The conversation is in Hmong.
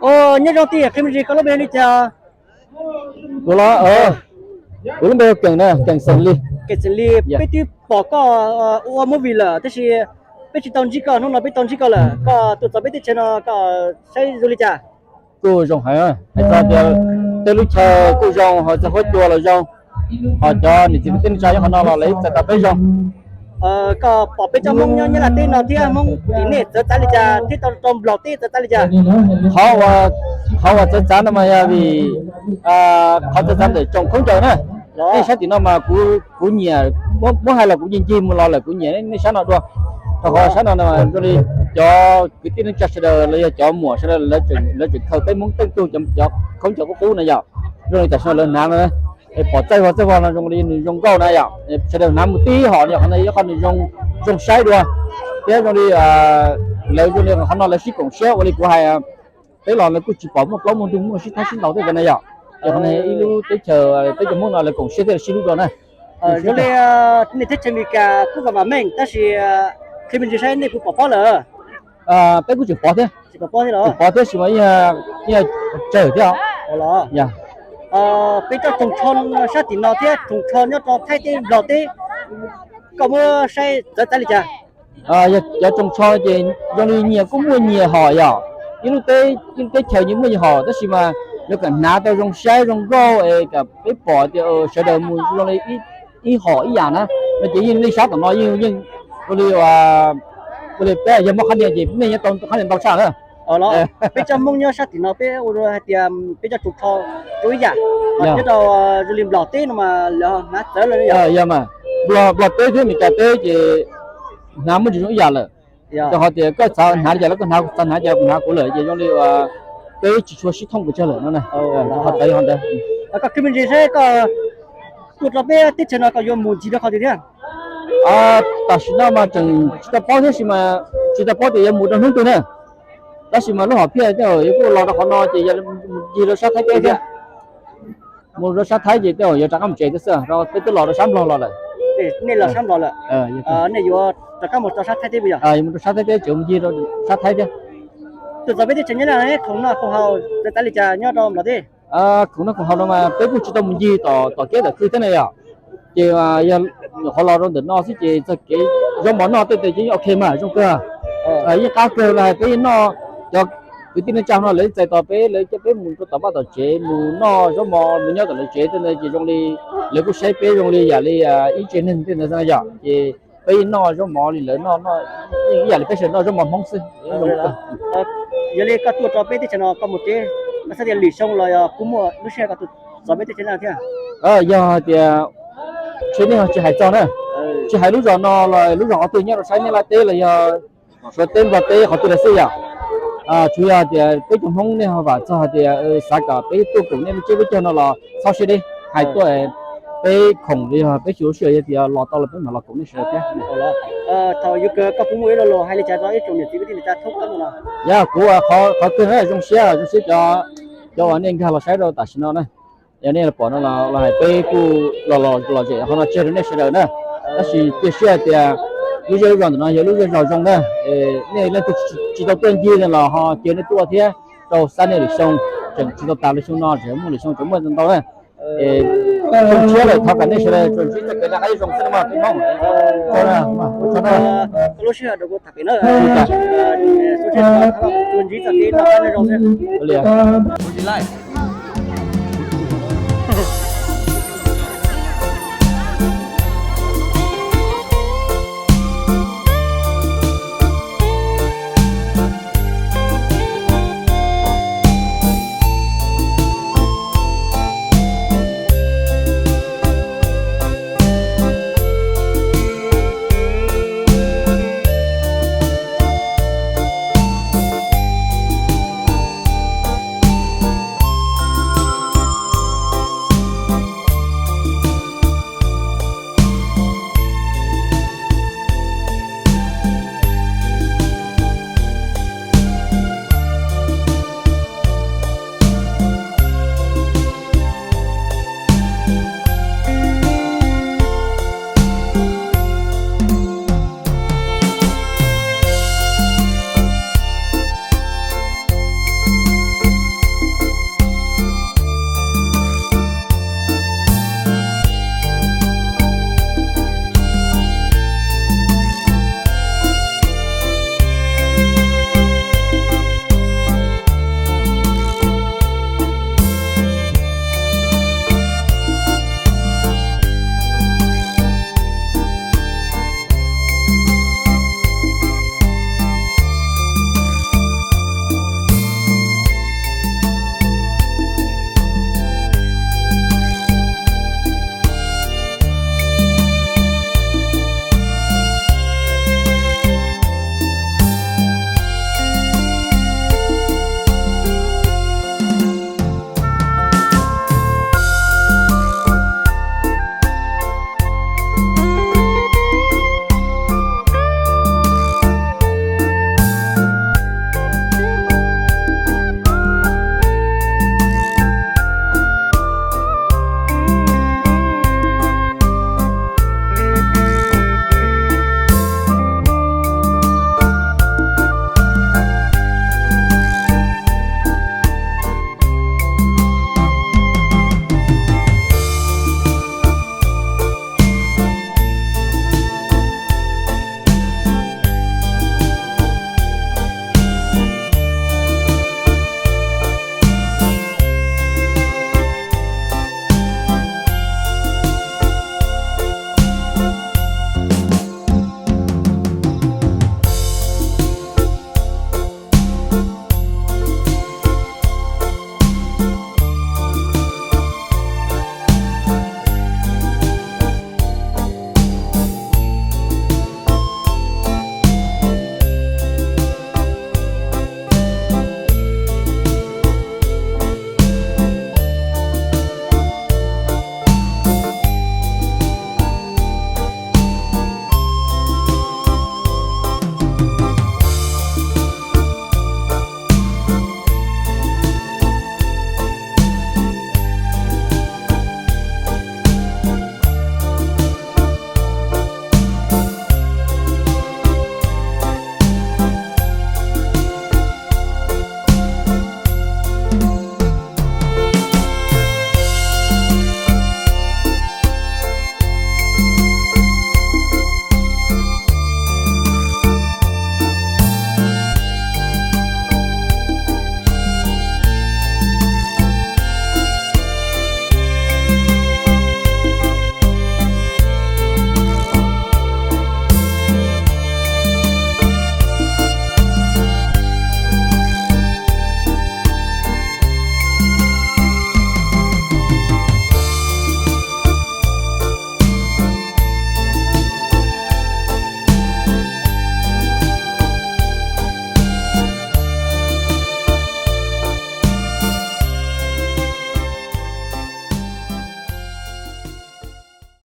Nyob zoo tij, qhia me ntsis koj lub npe li cas? Kuv los, kuv lub npe hu Keem na, Keem xeem Lis. Keem xeem Lis, peb twb pom koj ua movie lawm tab sis peb tsis tau ntsib koj, hnub no peb tau ntsib koj lawm. Koj tuaj txog peb teb chaws no koj saib zoo li cas? Kuj zoo heev, hais txog tias tej lub chaw kuj zoo, ho txoj huab cua los zoo, ho cov niam txiv kwv tij neej tsa nyob qhov no los lawv txais tos peb zoo. Koj pom peb cov Hmoob nyob Nyab Laj teb no thiab Hmoob tim nej txawv txav li cas thiab tau rau Nplog teb txawv txav li cas? Qhov uas txawv txav no mas yog vim qhov txawv txav ntawm tsoom khaub ncaws na. Nej sab tim no mas kuv nyiam, muab hais los kuv ncig ncig mus los lawm kuv nyiam nej sab no dua. Rau qhov sab no zoo li cov kwv tij neej tsa sawv daws los yog cov muam sawv daws lawv tseem khaws peb Hmoob teej tug cov khaub ncaws qub qub na yom. Zoo li tam sim no lawv hnav no, pom txaij vog txaij vog no zoo li nws zoo nkauj na yom. Sawv daws hnav mus tib hom no qhov no yog qhov nws zoo saib dua. Thiab zoo li lawv zoo li qhov no lawv sib koom siab ua li kuv hais, peb los lawv kuj tsis pom muaj plaub muaj ntug muaj sib thab sib ntaus tej ntawd na yom. Ces qhov no ib lub teb chaws peb cov Hmoob no lawv koom siab thiab lawv sib hlub dua na. Zoo li nej teb chaws Amelikas kuj vam meej tab sis qhia me ntsis saib nej puas pom pob lawm? Peb kuj tseem pom thiab, tseem pom thiab sis mas yeej tsawg thiab. Peb cov tsoos tsho sab tim no thiab tsoos tsho nyob rau Thaib teb Nplog teb, koj muab saib txawv txav li cas? Yog cov tsoos tsho ces zoo li nyias kuj muaj nyias hom yom. Ib lub teb, ib lub teb chaws nyias muaj nyias hom tab sis mas yuav kom hnav tau zoo saib zoo nkauj es kom peb pom tias sawv daws mus zoo li ib hom ib yam na. No ces yeej nej sab tom no yeej, yeej ua li, ua li peb yog muaj qhab nias ces nej nyob tau qhab nias ntau tshaj na. Peb cov Hmoob nyob sab tim no peb ua hais tias peb cov tsoos tsho zoo ib yam, nyob rau zoo li Nplog teb no mas lawv hnav txawv lawm. Yog mas, Nplog teb thiab Amelikas teb ces hnav muaj ntsis zoo ib yam lawm. Rau qhov tias koj xav hnav li cas los koj hnav, xav hnav li cas los kuv hnav kuv lawm ces zoo li uas peb tsis tshua sib thooj pes tsawg lawm no na. Qhov txawv yog qhov ntawd. Koj qhia me ntsis saib koj tuaj rau peb teb chaws no koj yuav mus ncig rau qhov twg thiab? Tam sim no mas tseem tsis tau paub thiab sis mas tsis tau paub tias yuav mus rau hnub twg na. Tab sis mas lub hom phiaj tej zaum yuav kuj los rau qhov no ces yog mus ncig rau sab Thaib teb thiab. Mus rau sab Thaib ces tej zaum yuav rov qab mus tsev thiab xwb, rau peb twb los rau sab Nplog los lawm. Nej los sab Nplog lawm, nej yuav rov qab mus rau sab Thaib teb puas yog? Yuav mus rau sab Thaib teb, tseem mus ncig rau sab Thaib thiab. Tuaj txog peb teb chaws Nyab Laj khoom noj khoom haus txawv txav li cas nyob rau Nplog teb? Khoom noj khoom haus no mas peb kuj tsis tau mus ncig tom kev tom kwj thiab na yom. Ces yog nyuam qhuav los rau ntawm no xwb ces txog kev zaub mov noj tej tes ces yeej ok mas zoo kawg. Yeej qab kawg los hais peb yeej noj, cov kwv tij neej tsa no lawv txais tos peb, lawv coj peb mus rau tom vaj tom tsev mus noj zaub mov mus nyob tom lawv tsev tej ntawd ces zoo li lawv kuj saib peb zoo li yam li ib tsev neeg tej ntawd xwb na yom. Ces peb yeej noj zaub mov li lawv noj, yeej ib yam li peb sawv daws noj zaub mov Hmoob xwb. Yog li koj tuaj rau peb teb chaws no koj mus tsev, koj xav tias lwm xyoo los yog puas muaj lub sij hawm koj tuaj txog peb teb chaws no thiab? Yog hais tias tseem nej ho tsis hais txog na, tsis hais lub zos no los lub zos qhov twg nyob rau sab Nyab Laj teb los yog Suav teb Nplog teb qhov twg los xij yom. Tsuas yog tias peb cov Hmoob nej ho vam txog hais tias xav kom peb tuaj koom nej lub tsev lub chaw no los txhob siab deb, hais tuaj peb khoom los yog peb xyuas lub sij hawm yog tias los tau los peb mam los koom nej sawv daws thiab. Thaum yuav kawg koj puas muaj ib lo lus hais li cas rau ib tsoom niam txiv kwv tij neej tsa thoob plaws no? Yog kuv qhov kawg zoo siab, zoo siab cov, cov uas nej nkag los saib rau tam sim no na. Yog nej los pom no los hais peb kuj los, los zem qhov no tseg rau nej sawv daws na. Tab sis cia siab hais tias lub zej lub zos ntawm no yog lub zej zos zoo na. Nej leej twg tsis tau tuaj ncig los ho cia nej tuaj thiab, rau xab niaj lwm xyoo, tseem tsis tau tas lwm xyoo no, tseem muaj lwm xyoo tseem muaj ntau na. Es tshiab lawm thov kom nej sawv daws tsuas ntsib txoj kev noj qab nyob zoo xwb na mog peb Hmoob. Lub sij hawm rau kuv tham pem na, tsuas ntsib txoj kev noj qab nyob zoo xwb. Ua li.